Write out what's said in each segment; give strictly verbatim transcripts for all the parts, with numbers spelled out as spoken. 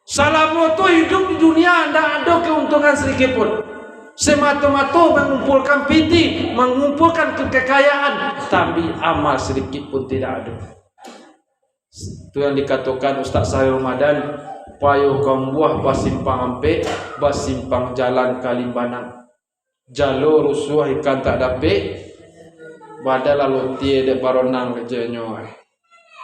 Salamo tu hiduik di dunia, ndak ado keuntungan sadikit pun. Semato-mato mangumpulkan piti, mangumpulkan ke-, kekayaan, tapi amal sadikit pun tidak ado. Tu yang dikatokan Ustaz Sahir Ramadan, payo kambuah basimpang ampek, basimpang jalan ka Limbanang. Jalo rusuah ikan tak dapek, badan lah lotie dek baronang kajanyo.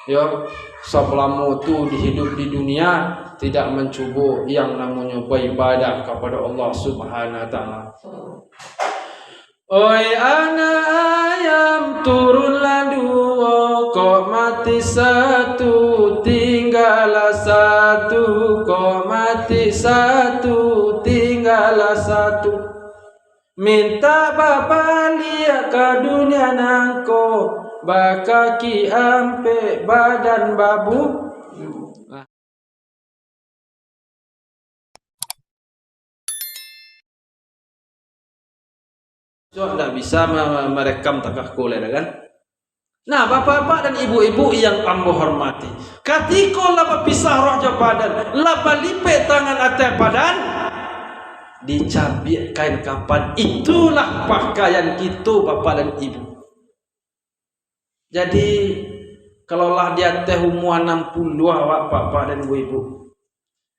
Yo, salamo tu di hiduik di dunia, tidak mancubo yang namonyo baibadah kapado Allah Subhanahu wa Ta'ala. Oi anak ayam, turunlah duo, kok mati satu, tinggalah satu, kok mati satu, tinggalah satu. Mintak babaliak ka dunia nangko, bakaki ampek badan babu. So, ndak bisa me-, me-, merekam takah ko lai, kan? Nah, bapak-bapak dan ibu-ibu yang ambo hormati, katiko lah bapisah roh jo badan, lah balipek tangan ateh badan, dicabiak kain kapan, itulah pakaian kito, bapak dan ibu. Jadi, kalau lah di ateh umua anam puluah awak, bapak dan ibu-ibu,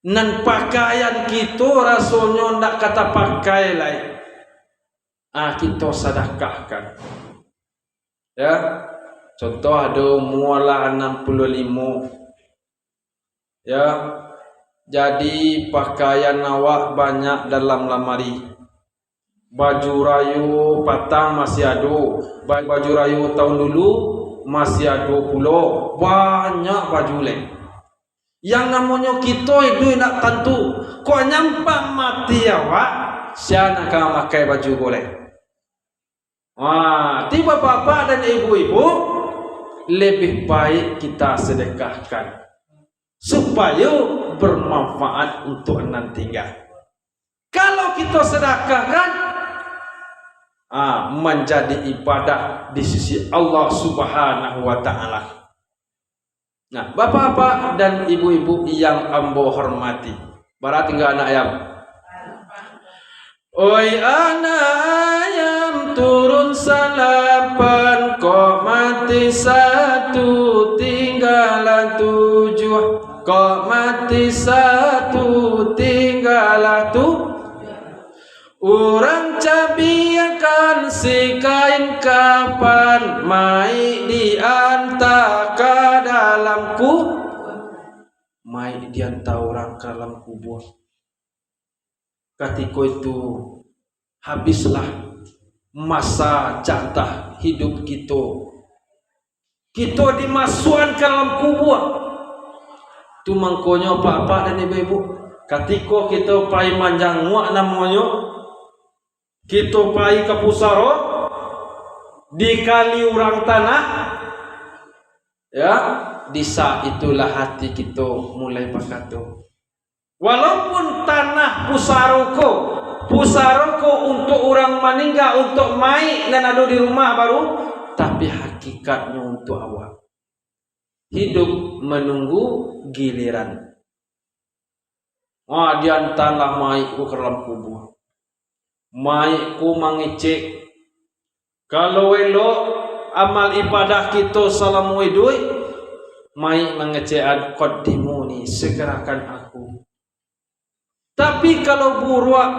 nan pakaian kito rasonyo ndak ka tapakai lai, ah, kito sadakahkan. Ya, contoh, ado umua lah anam puluah limo. Ya, jadi pakaian awak banyak dalam lamari. Baju rayo patang masih ado, ba-, baju rayo taun dulu masih ado pulo, banyak baju lai. Yang namonyo kito iduik ndak tantu, kok nyampang mati awak, sia nan ka mamakai baju ko lai? Wah, ti bapak-bapak dan ibu-ibu, lebih baik kita sedekahkan, supayo bermanfaat untuk nan tingga. Kalau kito sedekahkan, ah, manjadi ibadah di sisi Allah Subhanahu wa Ta'ala. Nah, bapak-bapak dan ibu-ibu yang ambo hormati, bara tingga anak ayam? Oi anak ayam, turun salapan, kok mati satu, tinggalah tujuah, kok mati satu, tinggalah tu. Urang cabiakan si kain kapan, mayik dianta ka dalam ku-, mayik dianta urang ka dalam kubua. Katiko itu, habislah masa jatah hiduik kito. Kito dimasuakan ka dalam kubua. Tu mangkonyo, bapak-bapak dan ibu-ibu, katiko kito pai manjanguak namonyo, kito pai ka pusaro, dikali urang tanah, ya, di saat itulah hati kito mulai bakato, walaupun tanah pusaro ko, pusaro ko untuak urang maningga, untuak mayik nan ado di rumah baru, tapi hakikatnyo untuak awak. Hiduik manunggu giliran. Wah, diantalah mayik ko ka dalam kubua. Mayik ko mangecek. Kalau elok amal ibadah kito salamo iduik, mayik mangecek, "Qaddimuni, segerakan aku." Tapi kalau buruak,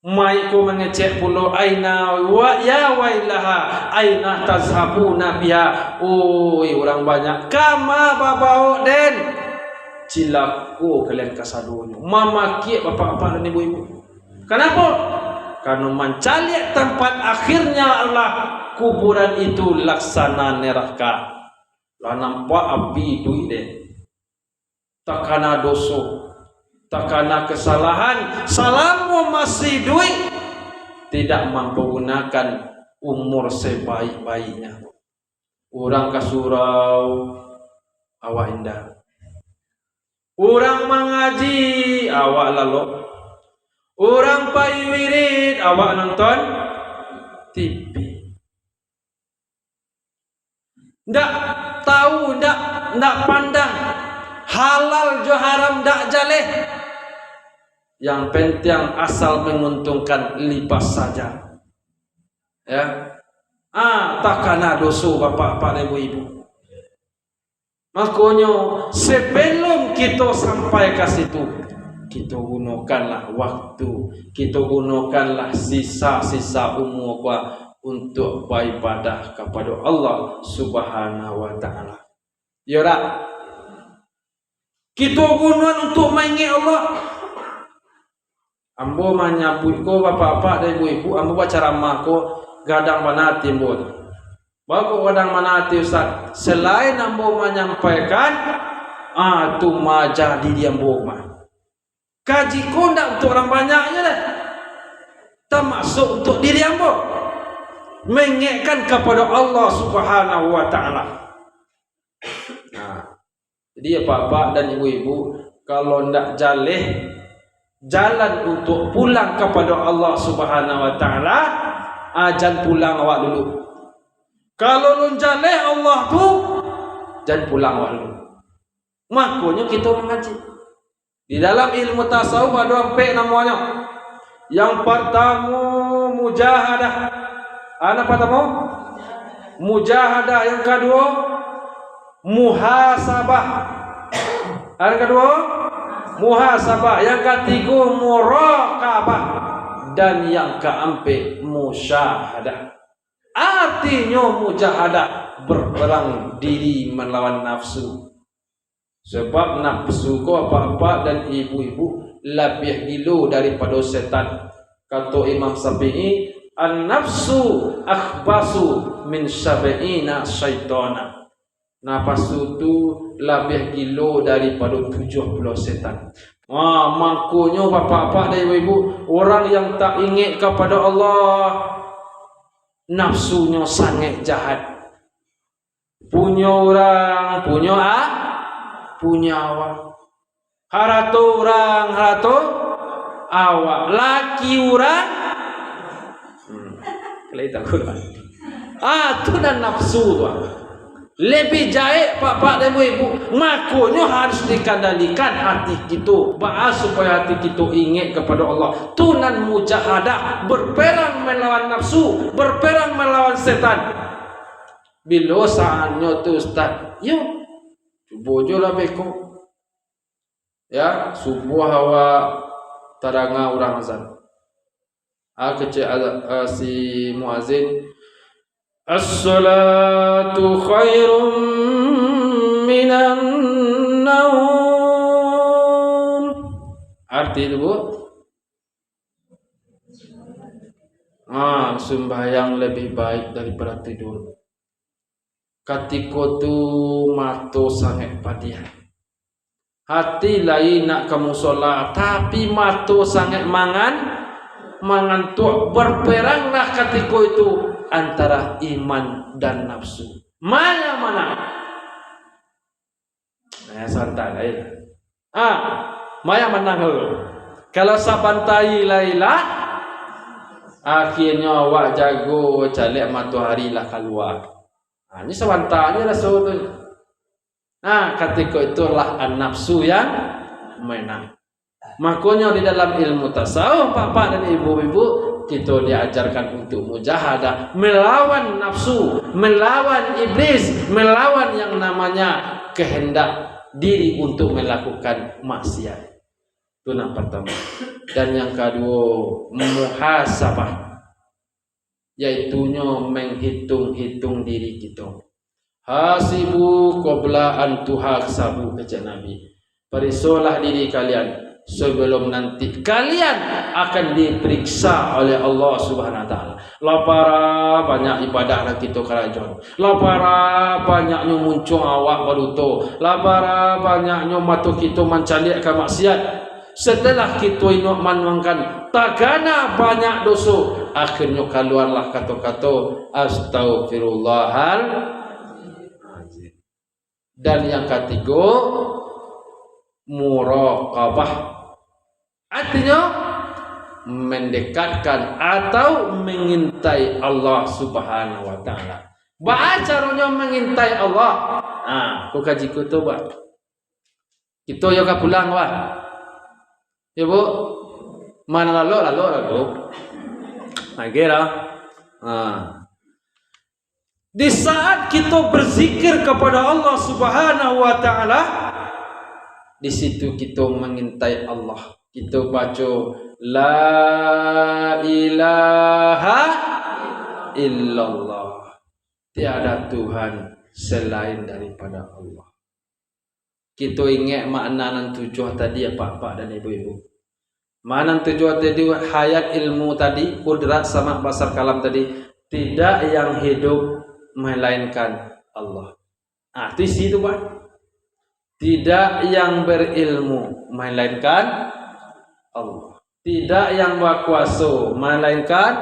mayik ko mangecek pulo, "Aina wa-, ya wailaha, aina tazhabuna biha?" Oi, urang banyak, kama babaok den? Cilako kalian kasadonyo. Mamakiak bapak-bapak dan ibu-ibu. Kanapo? Karano mancaliak tampat akhirnya adalah kuburan itu laksana neraka. Lah nampak api iduik deh. Takana doso, takana kesalahan, salamo masih iduik, tidak mampugunakan umur sebaik-baiknya. Urang ka surau, awak indak. Urang mangaji, awak lalok. Urang pai wirid, awak nonton T V. Ndak tahu, ndak, ndak pandang Halal jo haram dak jaleh. Yang penting asal menguntungkan, libas saja. Ya. Ah, takana doso bapak-bapak dan ibu-ibu. Makonyo, sebelum kito sampai ka situ, kito gunokanlah waktu, kito gunokanlah sisa-sisa umua ko untuak baibadah kapado Allah Subhanahu wa Ta'ala. Iyo dak? Kito gunoan untuak maingek Allah. Ambo manyabuik ko, bapak-bapak dan ibu-ibu, ambo bacaramah ko, gadang bana ati ambo tu. Baa kok gadang bana ati, Ustaz? Selain ambo manyampaikan, ah, tu maaja diri ambo mah. Kaji ko ndak untuak urang banyak je lah. Tamasuak untuak diri ambo. Mengekkan kapado Allah Subhanahu wa Ta'ala. Nah, jadi, bapak-bapak dan ibu-ibu, kalau ndak jaleh jalan untuak pulang kapado Allah Subhanahu wa Ta'ala, ah, jan pulang awak dulu. Kalau lun jaleh Allah tu, jan pulang awak dulu. Makonyo kito mangaji. Di dalam ilmu tasawuf ado ampek namonyo. Yang partamo, mujahadah. Ado partamo? Mujahadah. Yang kaduo, muhasabah. Yang kaduo, muhasabah. Yang katigo, muraqabah. Dan yang kaampek, musyahadah. Artinyo, mujahadah, berperang diri melawan nafsu. Sebab nafsu ko, bapak-bapak dan ibu-ibu, labiah gilo daripado setan. Kato Imam Syafi'i, "An-nafsu akhbasu min sab'ina syaitana." Nafsu tu labiah gilo daripado tujuah puluah setan. Wah, mangkonyo, bapak-bapak dan ibu-ibu, urang yang tak ingek kapado Allah, nafsunyo sangaik jahat. Punyo urang, punyo a-, punyo awak. Harato urang, harato awak. Laki urang, hmm, kalau itu aku lah. Ah, tu nan nafsu tu, ah. Lebih jaek, bapak dan ibu-ibu. Makonyo harus dikandalikan hati kito. Baa supayo hati kito ingek kapado Allah. Tu nan mujahadah, berperang melawan nafsu, berperang melawan setan. Bilo saatnyo tu, Ustaz? Yo, cubo jo lah beko. Ya, subuah awak tadanga urang azan. Ah, kecek azan, ah, si muazin, "As-salatu khairum minan naum." Arti tu, Bu? Ah, sumbayang lebih baik daripada tidur. Katiko tu mato sangaik padiah. Hati lai nak ka musola, tapi mato sangaik mangan-, mangantuak. Berperanglah katiko itu antara iman dan nafsu. Ma nan manang? Nah, santai lai. Ah, ma nan manang tu? Kalau sabantai lai lah, akhirnyo awak jago caliak matoari lah kalua. Ah, ni sabanta je raso tu. Nah, katiko itulah an-nafsu yang menang. Makonyo di dalam ilmu tasawuf, bapak dan ibu-ibu, kito diajarkan untuk mujahadah, melawan nafsu, melawan iblis, melawan yang namanya kehendak diri untuk melakukan maksiat. Itu yang pertama. Dan yang kedua, muhasabah, yaitunyo menghitung-hitung diri kito. "Hasibu qabla an tuhasabu," kecek Nabi. "Parisolah diri kalian, sebelum nanti kalian akan diperiksa oleh Allah Subhanahu wa Ta'ala." Lah bara banyak ibadah nan kito karajoan. Lah bara banyaknyo muncuang awak baduto. Lah bara banyaknyo mato kito mancaliak ka maksiat. Setelah kito inuak manuangkan, takana banyak doso, akhirnyo kaluarlah kato-kato, "Astaghfirullahalazim." Dan yang katigo, muraqabah. Artinyo, mendekatkan atau mengintai Allah Subhanahu wa Ta'ala. Baa caronyo mengintai Allah? Ah, ko kaji ko tu, bah. Kito yo ka pulang, wah. Yo, Bu? Mano lalok, lalok, lalok. Lagi lah. Ha. Di saat kito berzikir kepada Allah Subhanahu wa Ta'ala, di situ kito mengintai Allah. Kito baco, "La ilaha illallah." Tiada Tuhan selain daripada Allah. Kito ingek makna nan tujuah tadi, apak-apak dan ibu-ibu. Makna nan tujuah tadi, hayat, ilmu tadi, kudrat, samak, basar, kalam tadi, tidak yang hidup melainkan Allah. Ah, tu isi tu, Pak. Tidak yang berilmu melainkan Allah. Tidak yang bakuaso melainkan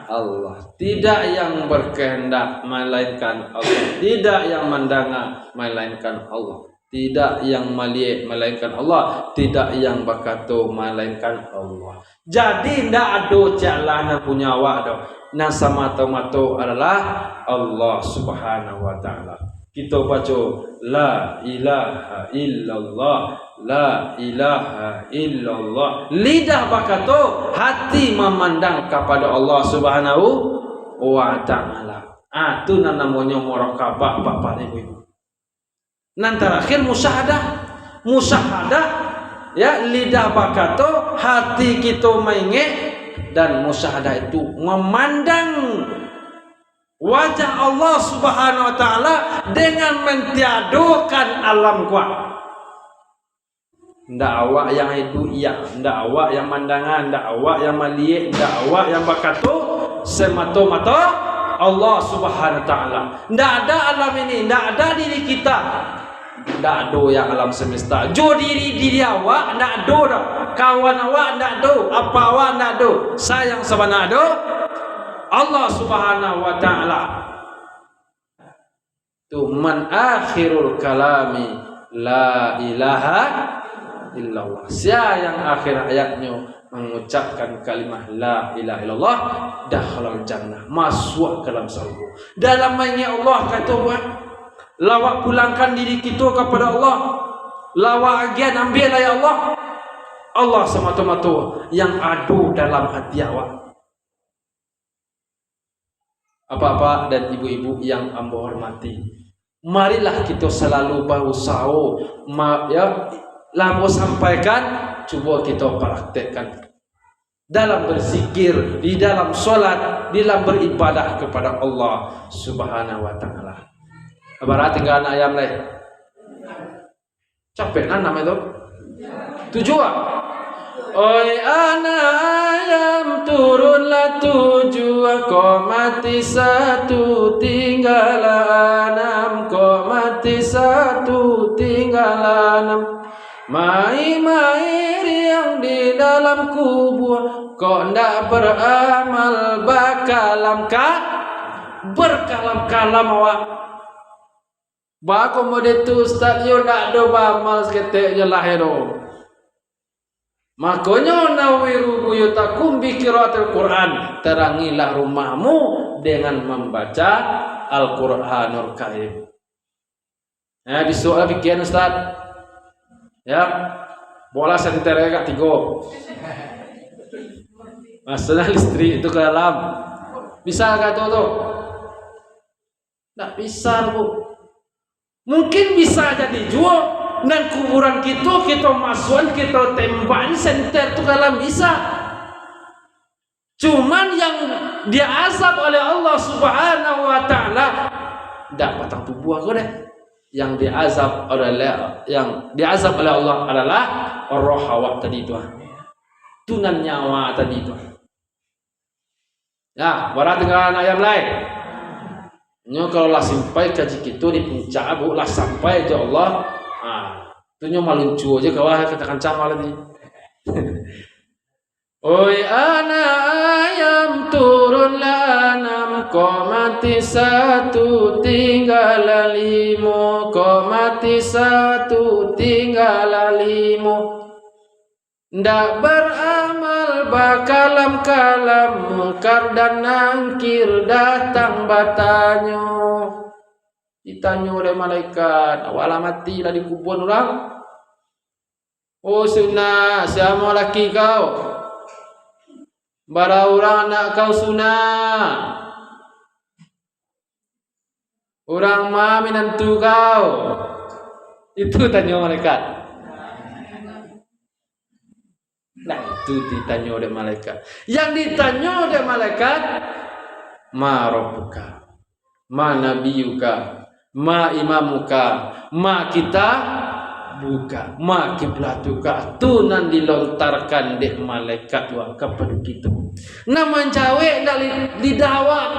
Allah. Tidak yang berkehendak melainkan Allah. Tidak yang mandanga melainkan Allah. Tidak yang maliek melainkan Allah. Tidak yang bakato melainkan Allah. Jadi, ndak ado cak lah nan punyo awak doh. Nan samato-mato adalah Allah Subhanahu wa Ta'ala. Kito baco, "La ilaha illallah, la ilaha illallah." Lidah bakato, hati mamandang kapado Allah Subhanahu wa Ta'ala. Ah, tu nan namonyo murakabah, Bapak, Ibu-ibu. Nan tarakhir, musyahadah. Musyahadah, ya, lidah bakato, hati kito maingek, dan musyahadah itu mamandang wajah Allah Subhanahu wa Ta'ala dengan mentiadokan alam kuat. Ndak awak yang iduik, iya. Ndak awak yang mandanga, ndak awak yang maliek, ndak awak yang bakato, samato-mato Allah Subhanahu wa Ta'ala. Ndak ada alam ini, ndak ada diri kita. Ndak ado yang alam semesta. Jo diri, diri awak, ndak ado doh. Kawan awak, ndak ado. Apa awak, ndak ado. Sa yang sabana ado, Allah Subhanahu wa Ta'ala. Tu, "Man akhirul kalami la ilaha illallah." Sia yang akhir hayatnyo mangucapkan kalimah la ilaha illallah, dakhalal jannah, masuak ka dalam sarugo. Dalam maingek Allah, kato buah, lawak pulangkan diri kito kapado Allah. Lawak agian, ambiaklah, ya Allah. Allah samato-mato yang ado dalam hati awak. Apak-apak dan ibu-ibu yang ambo hormati, marilah kito salalu bausaho, ma-, ya, lah ambo sampaikan, cubo kito praktekkan dalam berzikir, di dalam solat, di dalam beribadah kepada Allah Subhanahu wa Ta'ala. Bara tingga anak ayam lai? Capek lah namanya tu. Tujuah. Oi anak ayam, turunlah tujuah, kok mati satu, tinggallah anam, kok mati satu, tinggallah anam. Mai-mai riang di dalam kubua, kok ndak beramal, bakalam ka-, berkalam-kalam awak. Baa kok model tu, Ustaz? Iyo, ndak ado baamal saketek jo lah, yo doh. Makonyo, "Nawwiru buyutakum bi qiraatil Qur'an," tarangilah rumahmu dengan mambaca Al-Qur'anul Karim. Eh, bisuak lah pikian, Ustaz. Ya, bola senter agak tigo. Maksudnya listrik itu ke dalam. Bisa agak tu, tu. Ndak bisa, Bu. Mungkin bisa jadi juo, nan kuburan kito, kito masuakan, kito tembakan senter tu ka dalam, bisa. Cuman yang diazab oleh Allah Subhanahu wa Ta'ala, ndak batang tubuah ko deh. Yang diazab oleh, yang diazab oleh Allah adalah roh awak tadi tu. Tu nan nyawa tadi tu. Nah, bara tingga anak ayam lai. Nyo kalau lah sampai kaji kito di puncak, Bu, lah sampai jo Allah. Ah, tu nyo maluncuo je ka bawah, kancang-kancang malah ni. Oi anak ayam, turunlah anam, kok mati satu, tinggallah limo, kok mati satu, tinggallah limo. Ndak baramal, bakalam-kalam, Mungkar dan Nangkir datang batanyo. Ditanyo dek malaikat, "Awak lah mati, lah dikubuan urang?" Oh, sunak, sia mah laki kau? Bara urang anak kau sunak? Urang ma minantu kau? Itu tanyo malaikat. Nah, itu ditanyo dek malaikat. Yang ditanyo dek malaikat, "Ma rabbuka, ma nabiyuka, ma imamuka, ma kitabuka, ma kiblatuka." Tu nan dilontarkan dek malaikat wa kapado kito. Nan manjawek dari lidah awak.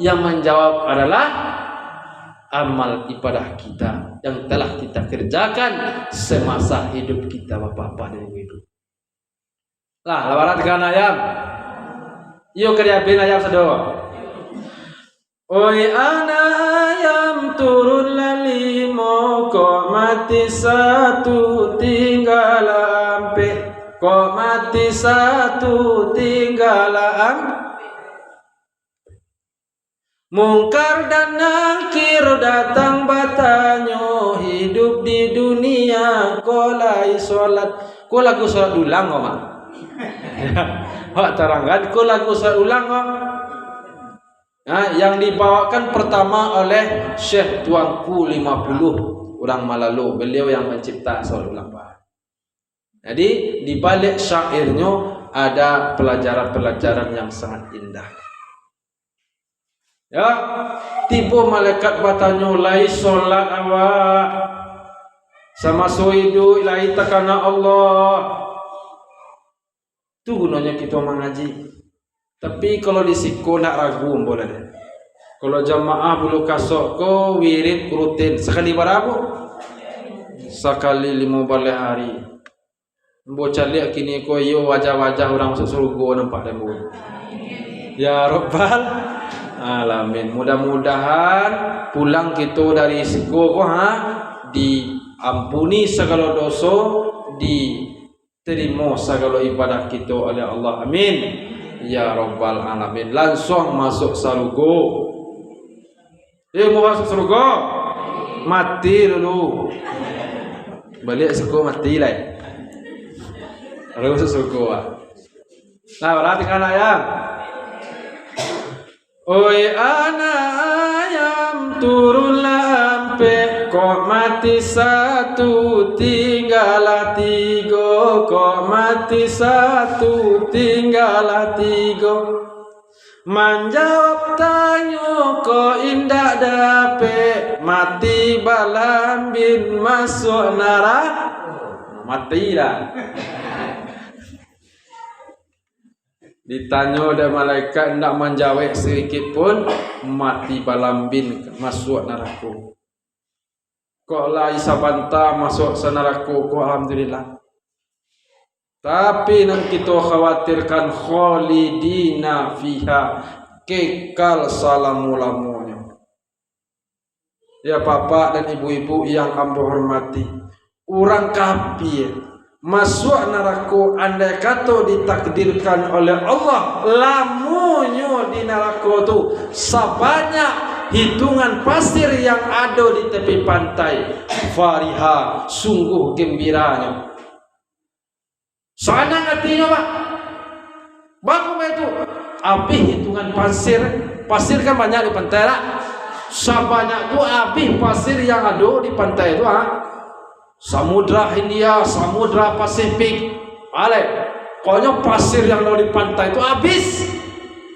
Yang manjawab adalah amal ibadah kita yang telah kita kerjakan semasa hidup kita, Bapak-bapak dan Ibu-ibu. Lah, lah barat kan ayam? Iyo, ka diabihan ayam sado. Oi anak ayam, turunlah limo, kok mati satu, tinggalah ampek. Kok mati satu, tinggalah am-, Mungkar dan Nakir datang batanyo, hidup di dunia ko lai solat. Ko lagu solat dulang ko, Mak? Awak tarangkan, ko lagu solat dulang ko. Nah, yang dibawakan pertama oleh Syekh Tuanku lima puluh, urang Malalo. Beliau yang mencipta solat dulang, Pak. Jadi, di balik syairnyo ada pelajaran-pelajaran yang sangat indah. Ya, tibo malaikat batanyo, "Lai solat awak? Samaso iduik lai takana Allah." Tu gunonyo kito mangaji. Tapi kalau di siko ndak ragu ambo lai. Kalau jamaah Bulu Kasok ko wirid rutin, sakali bara? Sakali limo baleh ari. Ambo caliak kini ko, iyo, wajah-wajah urang masuak sarugo nampak dek ambo. Ya Rabbal Alamin. Mudah-mudahan pulang kito dari siko ko, ha, diampuni sagalo doso, diterimo sagalo ibadah kito oleh Allah. Amin. Ya Rabbal Alamin. Lansuang masuak sarugo. Eh, mau masuk surga? Mati dulu. Baliak suko mati lai. Baru masuk surga, ah. Nah, perhatikan ayam. Oi anak ayam, turunlah ampek, kok mati satu, tinggalah tigo, kok mati satu, tinggalah tigo. Manjawab tanyo ko indak dapek, mati balambin masuak narako. Mati dah. Ditanyo dek malaikat, indak manjawek sadikit pun, mati balambin masuak narako. Kok lai sabanta masuak sa narako ko, alhamdulillah. Tapi nan kito khawatirkan, khalidina fiha, kekal salamo-lamonyo. Ya, bapak dan ibu-ibu yang ambo hormati, urang kafir masuak narako, andai kato ditakdirkan oleh Allah, lamonyo di narako tu sabanyak hitungan pasir yang ado di tepi pantai. Fariha, sungguh gembiranya. Sanang atinyo, Pak. Bangko itu, abih hitungan pasir. Pasir kan banyak di pantai, lah. Sabanyak tu abih pasir yang ado di pantai tu, ha. Samudra Hindia, Samudra Pasifik. Alek, pokoknyo pasir yang ado di pantai tu abih.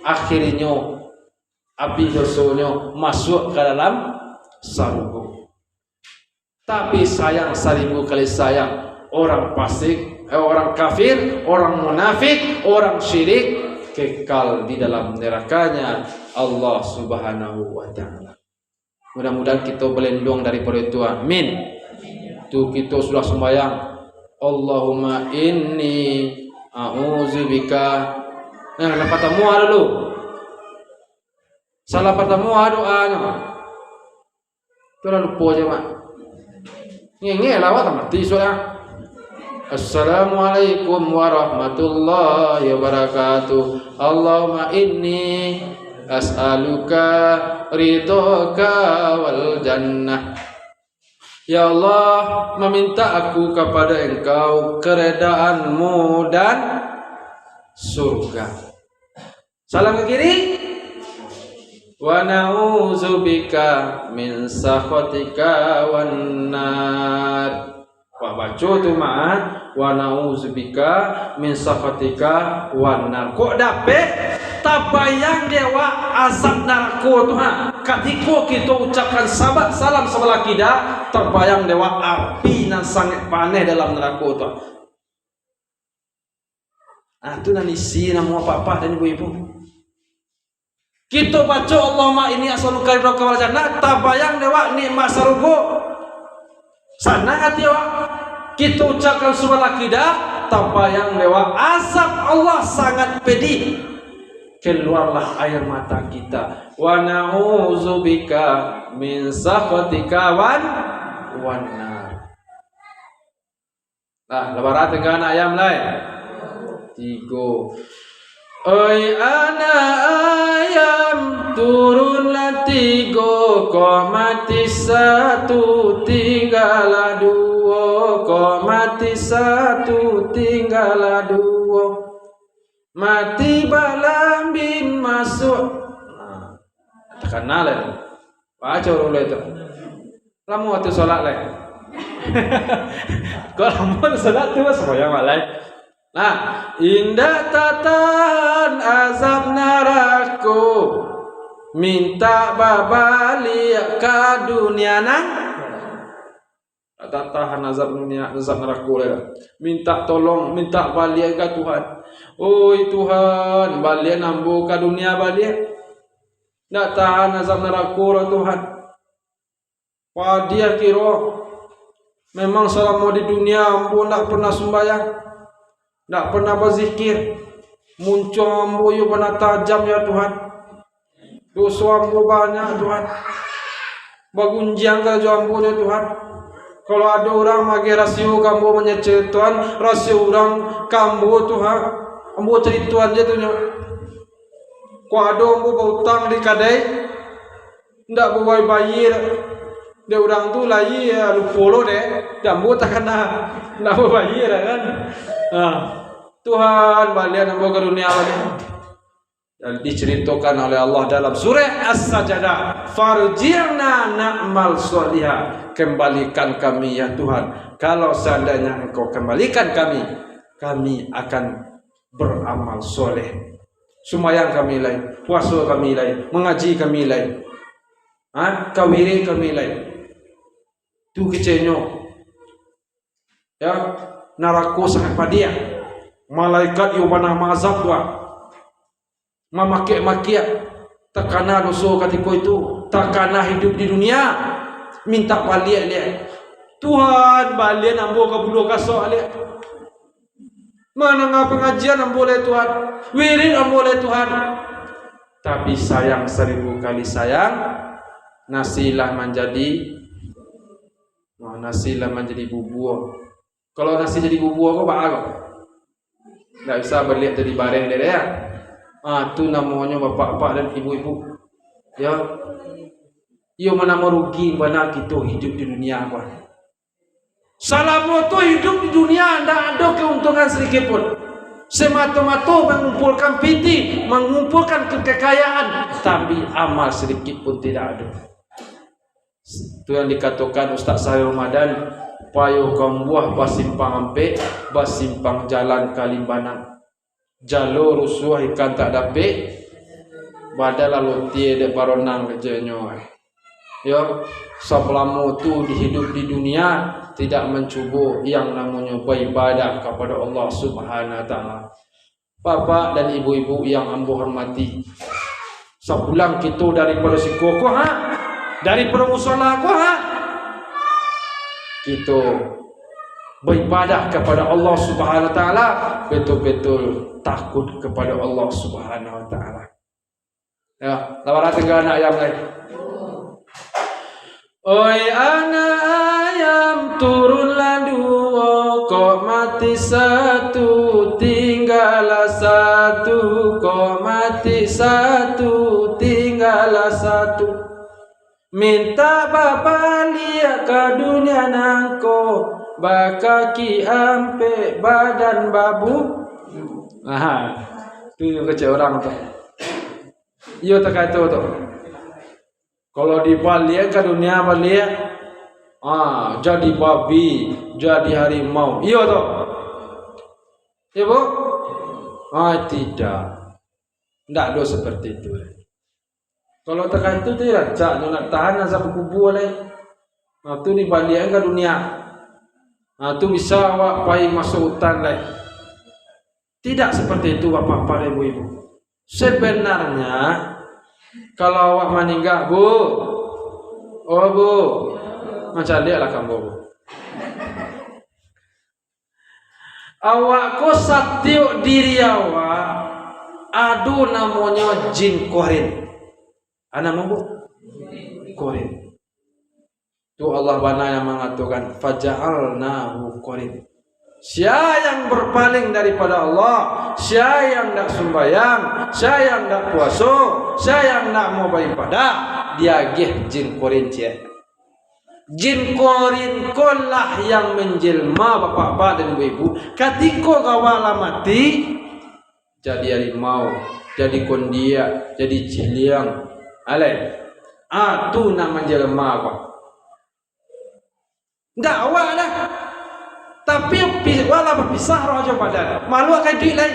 Akhirnyo, abih dosonyo masuak ka dalam sarugo. Tapi sayang, saribu kali sayang, orang fasik, eh, orang kafir, orang munafik, orang syirik, kekal di dalam nerakanya Allah Subhanahu wa Ta'ala. Mudah-mudahan kito berlindung daripada itu. Amin. Tu kito sudah sembahyang. Allahumma inni a'udzubika. Nah, nan partamo dulu. Salah partamo doanyo. Tu lah lupo je, Mak. Ngengek lah awak, tak mati sudah. Assalamualaikum warahmatullahi wabarakatuh. Allahumma inni as'aluka ridhoka wal jannah. Ya Allah, meminta aku kepada Engkau keredaanmu dan surga. Salam ke kiri. Wa na'udzubika min sakhatika wan nar. Wah, baco tu mah, "Wa na'udzubika min sakhatika wan nar." Kok dapek tabayang dek awak azab narako tu, ha? Katiko kito ucapkan sabat salam sabalah kida, tabayang dek awak api nan sangaik paneh dalam narako tu. Ah, tu nan isi namo apak-apak dan ibu-ibu. Kito baco, "Allahumma inni as'aluka ridhaka wal jannah," tabayang dek awak nikmat sarugo. Sanang ati awak. Kito ucapkan subhanallah kida, tabayang dek awak azab Allah sangat pedih. Keluarlah air mata kita. Wa na'udzubika min sakhatika wan, wan nar. Nah, lah bara tigo anak ayam lai? Tigo. Oi anak ayam, turunlah tigo, kok mati satu, tinggalah duo, kok mati satu, tinggalah duo. Mati balambin masuak. Nah, takana lai tu. Baco dulu lai tu. Lamo tu solat lai. Kok lamo tu solat tu, sumbayang lai. Nah, indak tatahan azab narako, mintak babaliak ka dunia nan. Indak tatahan azab dunia, azab narako lai. Mintak tolong, mintak baliak ka Tuhan. Oi Tuhan, baliak ambo ka dunia baliak. Indak tahan azab narako lah Tuhan. Padiah kiro. Memang salamo di dunia ambo ndak pernah sumbayang, ndak pernah bazikir. Muncuang ambo iyo bana tajam, ya Tuhan. Doso ambo banyak, Tuhan. Bagunjiang karajo ambo, ya Tuhan. Kalau ado urang mageh rasio ka ambo, manyecek Tuhan, rasio urang ka ambo, Tuhan. Ambo caritoan je tu nyo. Kok ado ambo bautang di kadai, ndak babayia. Dek urang tu lai, lupo lo dek, dek ambo takana, ndak babayia kan. Ha. Tuhan, balian ambo ka dunia baliak. Dan diceritakan oleh Allah dalam surah As-Sajdah, "Farji'na na'mal shaliha." Kembalikan kami, ya Tuhan. Kalau seandainya Engkau kembalikan kami, kami akan beramal soleh. Sumbayang kami lai, puaso kami lai, mangaji kami lai, ha, ka wirid kami lai. Tu kicenyo. Ya, narako sangat padiah. Malaikat iyo bana maazab tu, ah. Mamakiak-makiak. Takana doso katiko itu. Takana hidup di dunia. Mintak baliak liak. Tuhan, balian ambo ka bulo kasok liak. Mandanga pangajian ambo lai Tuhan. Wirid ambo lai Tuhan. Tapi sayang, saribu kali sayang, nasi lah manjadi, nah, nasi lah manjadi bubua. Kalau nasi jadi bubua ko, baa ko? Ndak bisa baliak jadi bareh dek, ya. Ah, tu namonyo bapak-bapak dan ibu-ibu. Ya. Iyo manamo rugi bana kito hidup di dunia ko. Salamo tu hidup di dunia, ndak ado keuntungan sedikit pun. Semato-mato mangumpulkan pitih, mangumpulkan kekayaan, tapi amal sedikit pun tidak ado. Tu yang dikatokan Ustaz Sahir Ramadan, payoh kambuah basimpang ampek, basimpang jalan ka Limbanan. Jalo rusuah ikan tak dapek, badan lah lotie dek baronang kajanyo. Yo, salamo tu di hidup di dunia, tidak mancubo yang namonyo baibadah kapado Allah Subhanahu wa Ta'ala. Bapak dan ibu-ibu yang ambo hormati, sapulang kito daripado siko ko, ha? Daripado musala ko, ha? Kito baibadah kapado Allah Subhanahu wa Ta'ala, betul-betul takut kapado Allah Subhanahu wa Ta'ala. Ya, lah bara tigo anak ayam lai. Oi anak ayam, turunlah duo, kok mati satu, tinggalah satu, kok mati satu, tinggalah satu. Mintak babaliak ka dunia nangko, bakaki ampek badan babu. Aha, tu nyo kecek urang tu. Iyo takah tu tu. Kalau dibaliak ka dunia baliak, ah, jadi babi, jadi harimau. Iyo tu. Iyo, Bu? Ah, tidak. Ndak ado seperti itu. Kalau takah itu tu rancak nyo nak tahan azab kubua lai. Nah, tu dibaliakan ka dunia. Nah, tu bisa awak pai masuk hutan lai. Tidak seperti itu, Bapak-bapak, Ibu-ibu. Sebenarnya, kalau awak maningga, Bu, oh, Bu, mancaliaklah ka ambo, Bu. Awak ko satiok diri awak ado namonyo jin korin. Ado namo, Bu? Korin. Tu Allah bana yang mangatokan, "Faja'alnahu qarin." Sia yang berpaling daripada Allah, sia yang ndak sumbayang, sia yang ndak puaso, sia yang ndak mau baibadah, diagiah jin korin ciek. Jin korin ko lah yang manjelma, bapak-bapak dan ibu-ibu. Katiko awak lah mati, jadi harimau, jadi kondiak, jadi ciliang. Alai. Ah, tu nan manjelma ko. Ndak awak dah. Tapi pi-, walah bapisah roh jo badan. Malu ka iduik lai.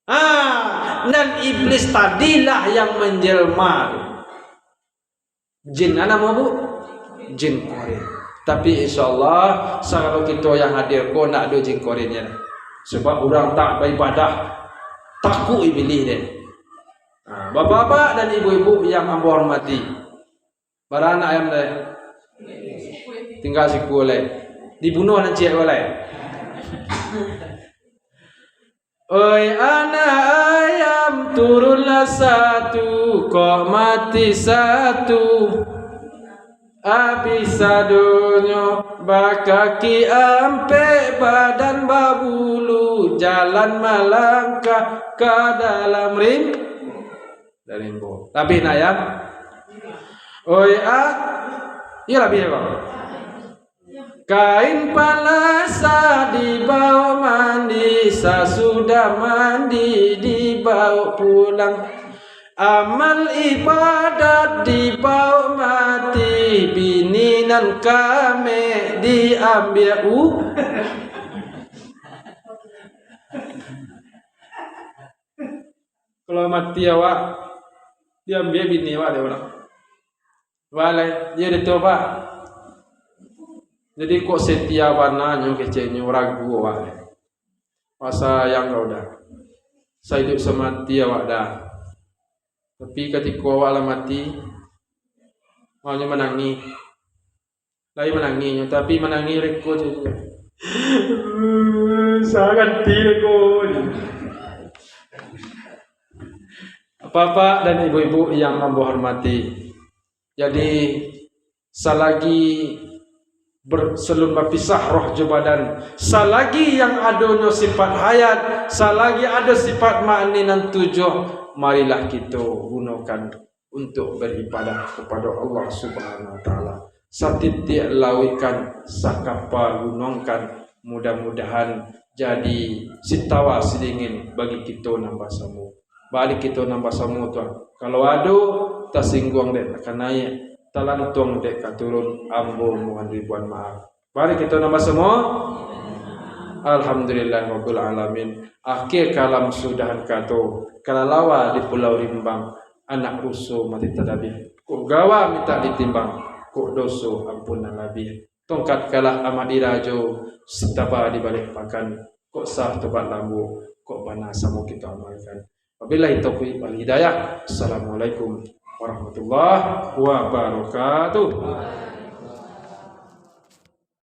Ah, nan iblis tadi lah yang manjelma tu. Jin nan namo, Bu? Jin korin. Tapi insya Allah, sagalo kito yang hadir ko ndak ado jin korinnyo. Sebab urang tak baibadah, takuik iblis deh. Nah, bapak-bapak dan ibu-ibu yang ambo hormati, bara anak ayam deh? Tingga sikua lai. Dibunuah nan ciek ko lai. Oi anak ayam, turunlah satu, kok mati satu. Abih sadonyo bakaki ampek, badan babulu, jalan malangkah ka dalam rim-, rimbo. Tapi nak ayam? Oi a-, iyo lah, biar kau. Kain palasah dibaok mandi, sasudah mandi dibaok pulang. Amal ibadat dibaok mati, bini nan kamek diambiak u-, Kalau mati awak, diambiak bini awak dek urang. Balai, iyo dek tu, Pak. Jadi, kok setia bana nyo keceknyo, ragu awak. Masa yang kau dah. Saiduik samati awak dah. Tapi, katiko awak lah mati, maunyo manangih. Lai manangih nyo, tapi manangih reko je. Sangat reko. Bapak dan ibu-ibu yang ambo hormati, jadi, salagi ber-, salun bapisah roh jo badan, salagi yang adonyo sifat hayat, salagi ado sifat ma'ani nan tujuah, marilah kito gunokan untuak baribadah kapado Allah Subhanahu wa Ta'ala. Satitiak lauik kan sakapa gunuang kan, mudah-mudahan jadi sitawa sidingin bagi kito nan basamo. Bagi kito nan basamo tu, kalau ado tasingguang dek ka naiak, talantuang dek ka turun, ambo mohon ribuan maaf. Mari kito nan basamo. Alhamdulillahirabbil alamin. Akhir kalam sudahan kato, kalalawa di Pulau Rimbang, anak ruso mati tadabiah. Kok gawa mintak ditimbang, kok doso ampun nan labiah. Tongkat kalah amak dirajo, sitaba di baliak pakan, kok sah tobat lambo, kok bana samo kito amalkan. Wabillahi taufiq wal hidayah. Assalamualaikum warahmatullahi wabarakatuh.